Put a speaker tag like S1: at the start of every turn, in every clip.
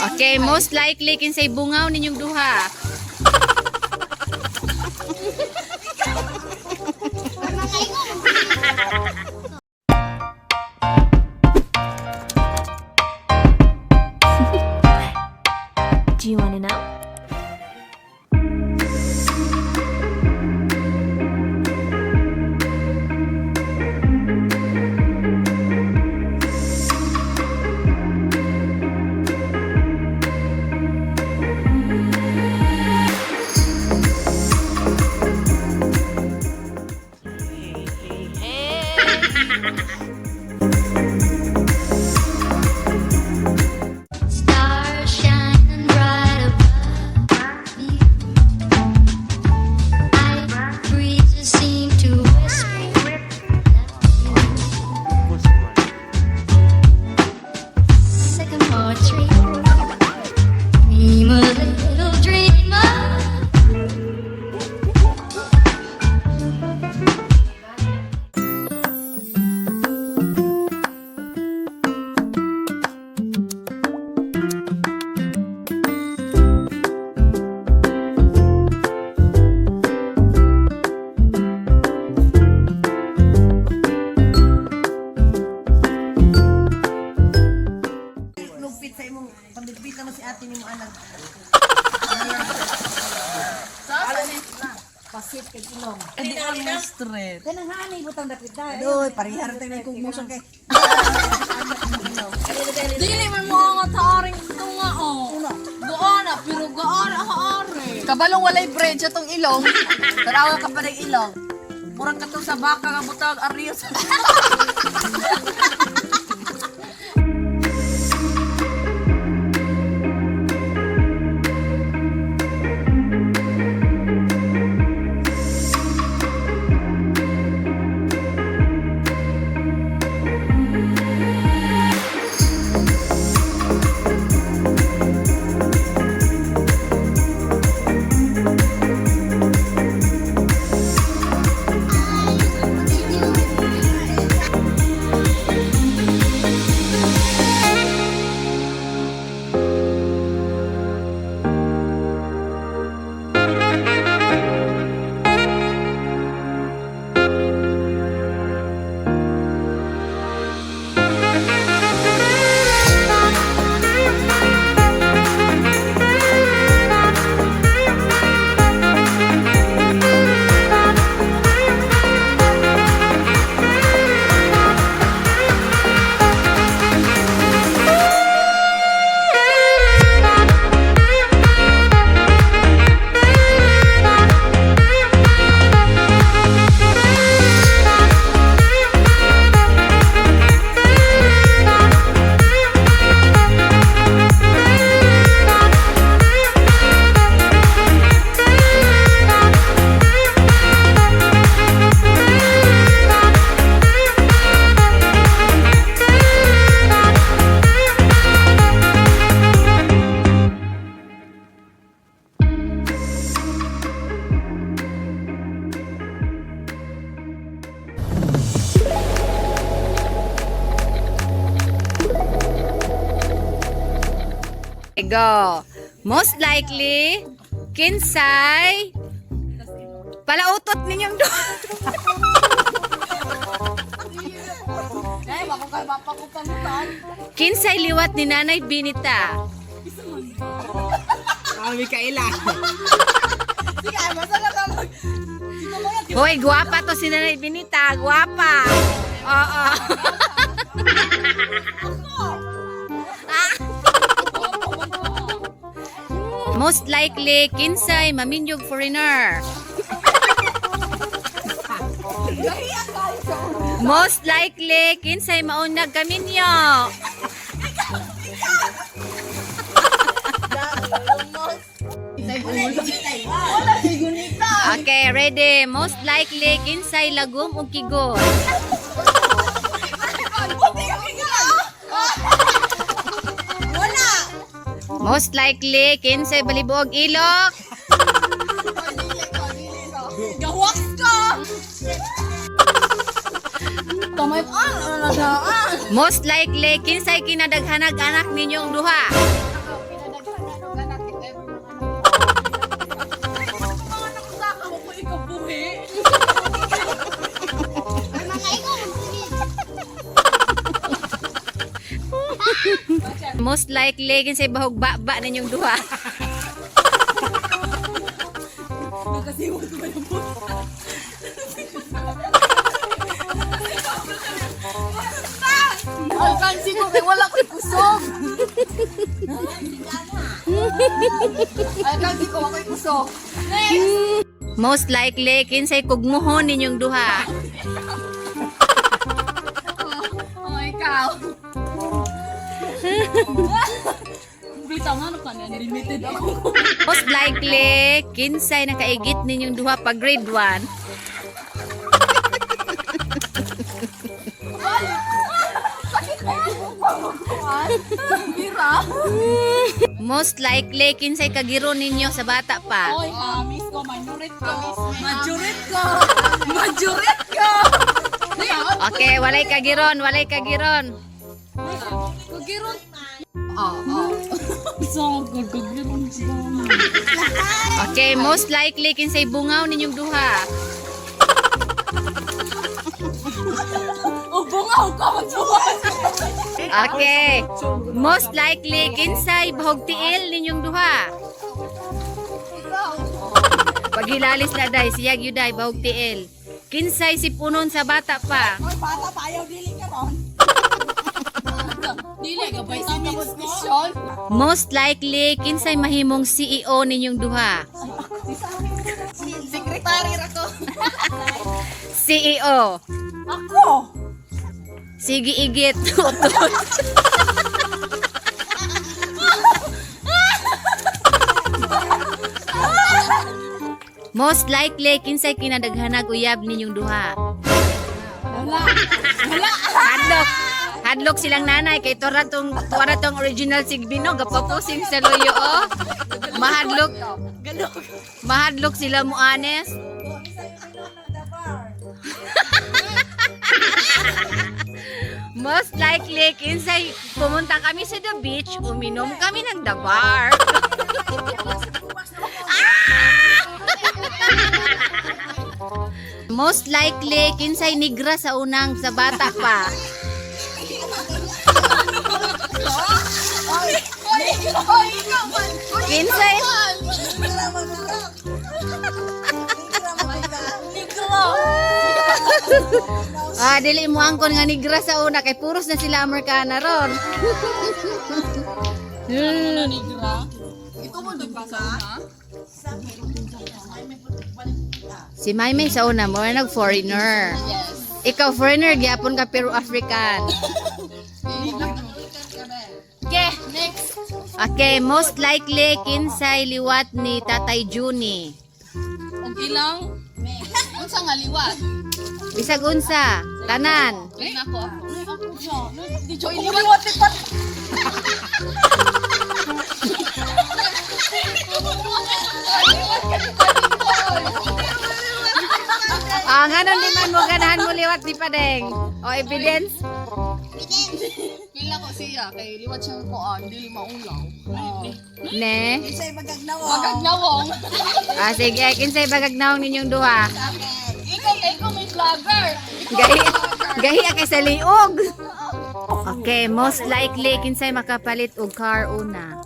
S1: Okay, most likely kinsay bungaw ninyong duha.
S2: Do you want to know?
S3: Stars shining bright above me. I breezes seem to whisper. Sycamore tree, dream a little dream of.
S4: Lugpit sa imong pagligpit naman si ate nimo anak. Pasit kay ilong.
S5: Hindi ka straight.
S4: Kanang hani butang dapit da. Adoy, parehar tayo ng kugmusan kay.
S5: Dili man mo nga taaring ito nga oh. Gaana, pero gaana haari.
S1: Kabalong walay bridge atong ilong.
S5: Tarawa ka pa ng ilong. Murag ka to sa baka nga butang arios.
S1: Go. Most likely kinsay palautot ninyong duha.
S5: Ay, bako kay papa ko pamutan.
S1: Kinsay liwat ni Nanay Binita.
S4: Ah, Mikaela.
S5: Sige, ay masala ka mag. Sino mo yan?
S1: Hoy, guwapa to si Nanay Binita, guwapa. Oo. Most likely, kinsay maminyog foreigner. Most likely, kinsay maunag kaminyo. Okay, ready. Most likely, kinsay lagom ug kigon.
S5: Wala.
S1: Most likely, kinsay balibuog ilok.
S5: Gawas ka. Tamay pa, ano na daan.
S1: Most likely, kinsay kinadaghanag anak ninyong duha. Most likely kinsay bahog ba ninyong duha.
S5: Nakasiwag ko ba yung puto? Alkansi ko kay wala ko'y kusog. Alkansi ko ako'y kusog. Next!
S1: Most likely kinsay kugmuhon ninyong duha.
S5: Oh, ikaw. Bitaw nga, ano ka na? Limited ako.
S1: Most likely kinsay nakaigit ninyong duha pag grade 1.
S5: Bira.
S1: Most likely kinsay kagiro ninyo sa bata pa.
S5: Oy, hamis ko, manurit ko. Majurit ko. Majurit ko.
S1: Okay, walay kagiron, walay kagiron.
S5: Kagiron. Oo. So, kagiron siya.
S1: Okay, most likely kinsay bungaw ninyong duha.
S5: Oh, bungaw ko magsuwas.
S1: Okay. Most likely kinsay bahog tiil ninyong duha. Paghilalis na day, siyag yuday bahog tiil. Kinsay sipunon sa bata pa.
S4: Oy, bata pa ayaw dili ka ron.
S5: Dili ka ba question?
S1: Most likely kinsay mahimong CEO ninyong duha.
S4: Sekretary ra ko.
S1: CEO.
S4: Ako.
S1: Sige igit. Most likely kinsay kinadaghanag uyab ninyong duha.
S5: Wala. Wala.
S1: Hadlok. Hadlok silang nanay kay tora tong original sigbino gapapusing sa loyo oh. Mahadlok. Mahadlok sila mo anes. Most likely kinsay pumunta kami sa the beach, uminom kami ng the bar. Most likely kinsay nigra sa unang sa bata pa.
S5: Oy, oy, ikaw man. Oy,
S1: Kinsay
S4: Nigra man ka. Nigra man ka.
S5: Negro.
S1: Ah, dili mo angkon nga nigra sa una kay puros na sila Amerikana ron.
S5: Ano negra? Ito mo doon ba sa una?
S1: Si Maymay sa una mo nag foreigner.
S5: Yes.
S1: Ikaw foreigner gyapon ka pero African.
S5: Okay, next.
S1: Okay, most likely kinsay liwat ni Tatay Juni.
S5: Og ilang? Unsa nga liwat?
S1: Bisag unsa, tanan.
S5: Ay, nako ako. Ako siya. Di siya liwat ni pat.
S1: Ah, nganon di man mo ganahan mo liwat ni Padeng. O evidence?
S5: Pila ko siya kay liwat siya ko dili maulaw.
S1: Ne.
S4: Isay magagnaw.
S5: Magagnawong.
S1: Ah, sige, kinsay bagagnawong ninyong duha.
S5: Ikaw kay ikaw may vlogger.
S1: Gahi, gahi kay sa liog. Okay, most likely kinsay makapalit og car una.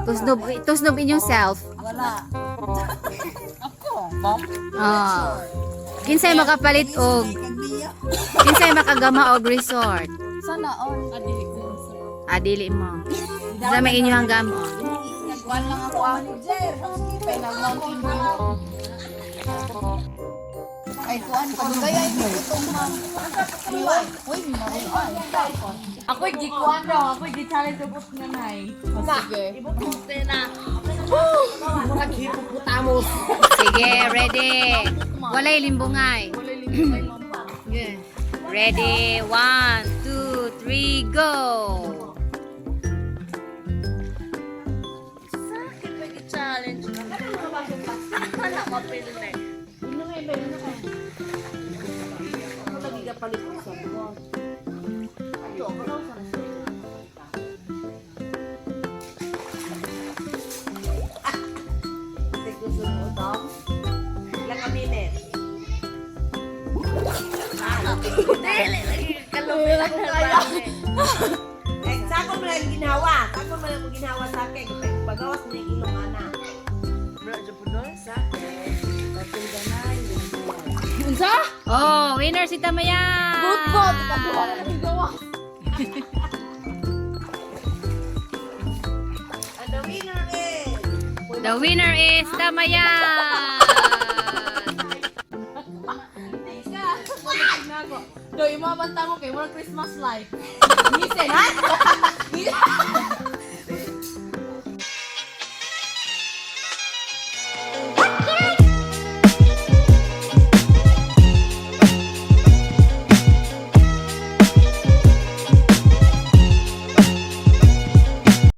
S1: Tusnob, tusnob inyong self.
S4: Wala.
S5: Ako, ma'am.
S1: Ah. Kinsay makapalit og
S4: Kagbiyo.
S1: kinsay makagama og resort.
S5: Sana all. Adili ko.
S1: Ah, dili mo. Sa may inyong gamon.
S5: Nagwan lang ako ah.
S4: Manager, housekeeper.
S5: Kay nag-Mountain Dew. Ay, kuan pa. Kaya ay itong ma'am. Uy, maruan. Ako'y gikuan raw. Ako'y gi-challenge ubot nga nay. Sige.
S4: Murag hippopotamus.
S1: Sige, ready. Walay limbungay. Ready, one, two, three, go!
S4: Ilang ka minutes? Ako man ang ginhawa. Ako man ang ginhawa sa akin. Pagawas mo yung ilong ana. Sa
S5: Unsa?
S1: Oh, winner si Tamayan.
S5: Good po. Ikaduha na lang gawas.
S4: And the winner is
S1: The winner is Tamayan.
S5: Do imo man tamo kay murag Christmas light. Ngisen ha?